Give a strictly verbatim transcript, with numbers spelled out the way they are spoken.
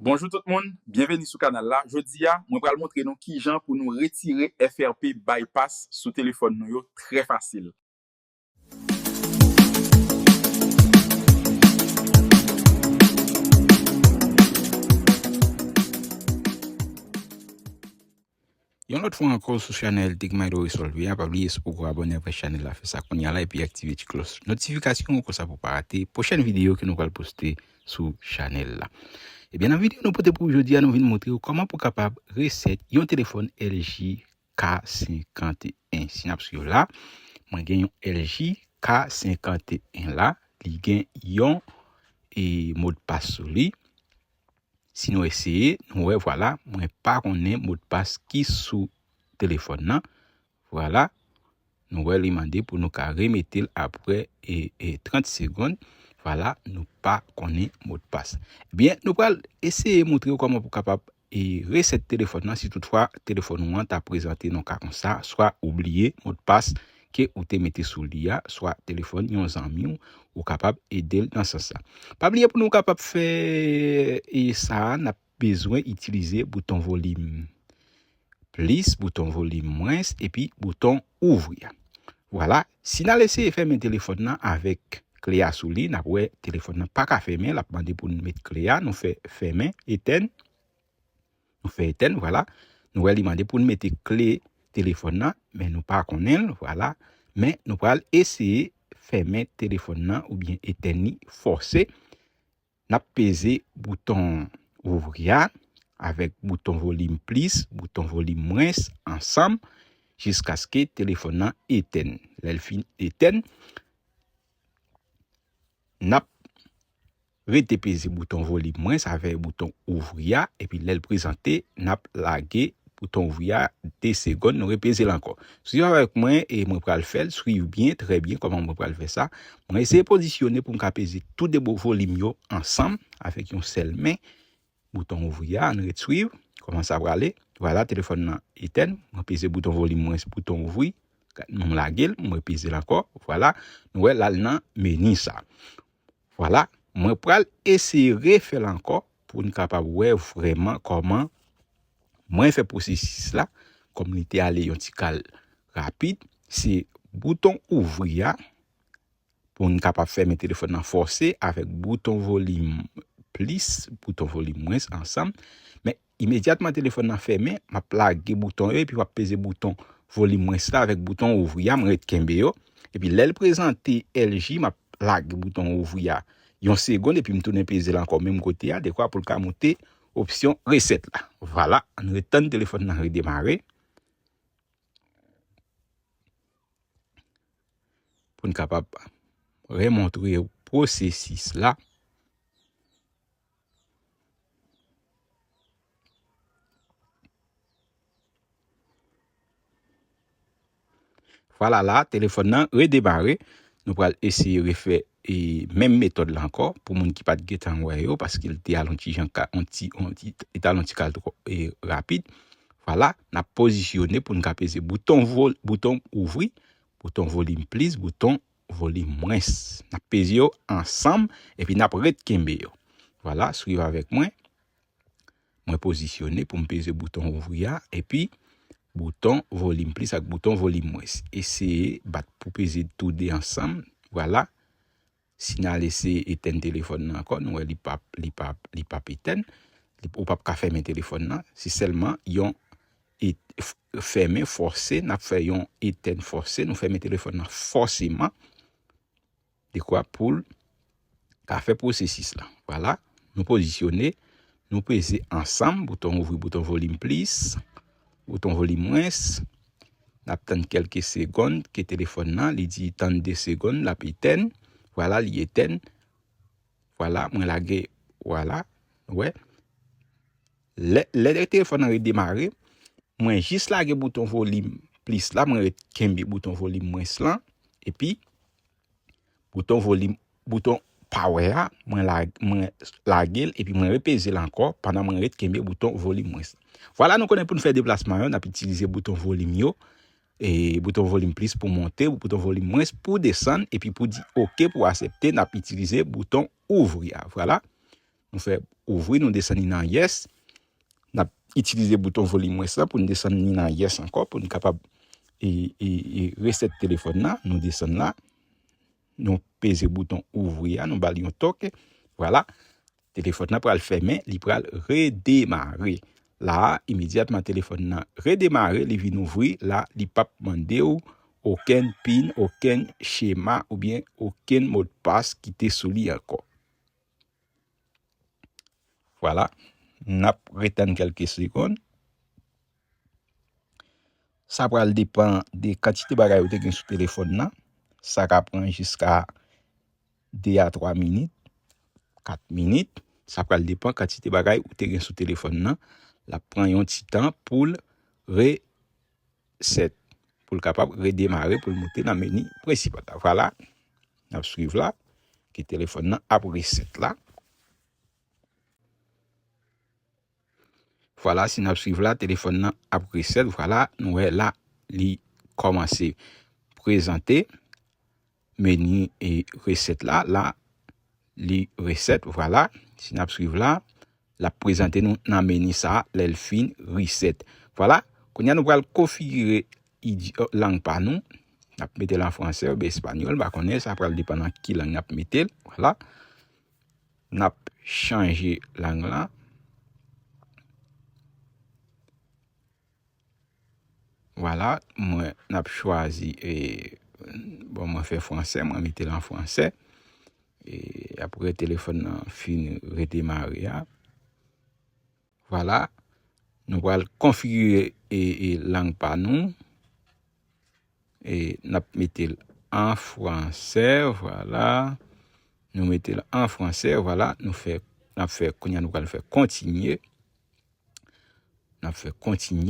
Bonjou tout moun, byenveni sou kanal la. Jodi a, mwen pral montre nou kijan pou nou retire F R P bypass sou telefòn nou yo trè fasil. Yon lòt fwa ankò sou chanèl Tech Milo Resolve a, pa bliye si w poko abòne avèk chanèl la, fè sa kounye a la epi aktive ti klòch notifikasyon an konsa pou w pa rate pwochèn videyo ke nou pral poste sou chanèl la. Ebyen, nan videyo nou pote pou ou jodi a, nou vin montre w kòman pou w kapab reset yon telefòn L G K senkanteyen. Si n ap swiv la, mwen gen yon L G K senkanteyen la, li gen yon e modpas sou li. Si nou eseye, nou wè, vwala, mwen pa konnen modpas ki sou telefòn nan. Vwala, nou wè li mande pou nou ka remete l apre e, e trant segonn. Vwala, nou pa konnen modpas. Ebyen, nou pral eseye montre w kòman pou kapab e reset telefòn nan si toutfwa telefòn ou an ta prezante nan ka konsa, swa ou bliye modpas ke ou te mete sou li a, swa telefòn yon zanmi w, ou kapab ede l nan sans sa. Pa bliye pou nou kapab fè e sa a, n ap bezwen itilize bouton volim plis, bouton volim mwens, epi bouton ouvri a. Vwala, si n al eseye fèmen telefòn nan avèk kle a sou li, n ap wè telefòn nan pa ka fèmen, l ap mande pou n met kle a, nou fè fèmen, etèn, nou fè etèn, vwala. Nou wè li mande pou n mete kle telefòn nan, men nou pa konnen l, vwala. Men nou pral eseye fèmen telefòn nan oubyen etèn li fòse. N ap peze bouton ouvri a avèk bouton volim plis, bouton volim mwens ansanm jiskaske telefòn nan etèn. Lè l fin etèn, n ap rete peze bouton volim mwens avèk bouton ouvri a, epi lè l prezante, n ap lage bouton ouvri a de segonn, nou repeze l ankò. Swiv avèk mwen e mwen pral fè l, swiv byen, trè byen kòman mwen pral fè sa. Mwen eseye pozisyone pou m ka peze tou de bo volim yo ansanm avèk yon sèl men. Bouton ouvri a, ann ret swiv kòman sa prale. Vwala, telefòn nan etèn, mwen peze bouton volim mwens, bouton ouvri, mwen lage l, mwen peze l ankò. Vwala, nou wè l al nan meni sa. Vwala, mwen pral eseye refè l ankò pou n kapab wè vrèman kòman mwen fè pwosesis la, kòm li te ale yon ti kal rapid, se bouton ouvri a pou n kapab fèmen telefòn nan fòse avèk bouton volim plis, bouton volim mwens ansanm. Men imedyatman telefòn nan fèmen, m ap lage bouton yo epi m ap peze bouton volim mwens la avèk bouton ouvri a, mwen ret kenbe yo. Epi lè l prezante L G, m ap lage bouton ouvri a yon segonn epi m tounen peze l ankò menm kote a, dekwa pou l ka moute opsyon reset la. Vwala, ann ret tann telefòn nan redemare. Pou n kapab remontre w pwosesis la. Vwala la, telefòn nan redemare. Nou pral eseye refè e menm metòd la ankò pou moun ki pa t gentan wè yo, paske l te al yon ti jan ka, yon ti, yon ti, li t al yon ti kal twò e rapid. Vwala, n ap pozisyone pou n ka peze bouton vol, bouton ouvri, bouton volim plis, bouton volim mwens. N ap peze yo ansanm epi n ap ret kenbe yo. Vwala, swiv avèk mwen. Mwen pozisyone pou m peze bouton ouvri a epi bouton volim plis ak bouton volim mwens. Eseye bat pou peze tou de ansanm. Vwala. Si n al eseye etèn telefòn nan ankò, nou wè li p ap, li p ap, li p ap etèn. Li, ou p ap ka fèmen telefòn nan. Se sèlman yon et, f, fèmen fòse, n ap fè yon etèn fòse, nou fèmen telefòn nan fòseman. Dekwa pou l ka fè pwosesis la. Vwala, nou pozisyone, nou peze ansanm, bouton ouvri, bouton volim plis, bouton volim mwens. N ap tann kèlke segonn ke telefòn nan, li di tann de segonn, l ap etèn. Vwala, li etèn. Vwala, mwen lage, vwala, wè. Lè, lè telefòn nan redemare, mwen jis lage bouton volim plis la, mwen ret kenbe bouton volim mwens lan, epi bouton volim, bouton power a, mwen la, mwen lage l, epi mwen repeze l ankò, pandan mwen ret kenbe bouton volim mwens. Vwala, nou konnen pou n fè deplasman yo, n ap itilize bouton volim yo, e bouton volim plis pou monte, bouton volim mwens pou desann, epi pou di oke, pou aksepte, n ap itilize bouton ouvri a. Vwala. Nou fè ouvri, nou desann li nan yes. N ap itilize bouton volim rès la pou n desann li nan yes ankò, pou n kapab e, e, e resèt telefòn nan. Nou desann la, nou peze bouton ouvri a, nou ba li yon toke. Vwala, telefòn nan pral fèmen, li pral redemare. La a, imedyatman telefòn nan redemare, li vin ouvri, la, li p ap mande w okenn pin, okenn chema oubyen okenn modpas ki te sou li ankò. Vwala, n ap retann kèlke segonn. Sa pral depann de kantite bagay ou te gen sou telefòn nan. Sa ka pran jiska de a twa minit, kat minit. Sa pral depann kantite bagay ou te gen sou telefòn nan. L ap pran yon ti tan pou l resèt, pou l kapab redemare, pou l moute nan meni prensipal la. Vwala, n ap swiv la, ke telefòn nan ap resèt la. Vwala, si n ap swiv la, telefòn nan ap resèt. Vwala, nou wè la, li kòmanse prezante meni e resèt la. La, li resèt. Vwala, si n ap swiv la, l ap prezante nou nan meni sa a lè l fin resèt. Vwala, kounye a nou pral konfigire idi- lang pa nou. N ap mete l an fransè oubyen espanyòl, m pa konnen, sa pral depann nan ki lang n ap mete l. Vwala. N ap chanje lang lan. Vwala, mwen, n ap chwazi, e, bon, mwen fè fransè, mwen mete l an fransè. E apre telefòn nan fin redemare a. Vwala, nou pral konfigire e, e lang pa nou. E n ap mete l an fransè, vwala. Nou mete l an fransè, vwala. Nou fè, n ap fè, kounye a nou pral fè kontinye. N ap fè kontinye.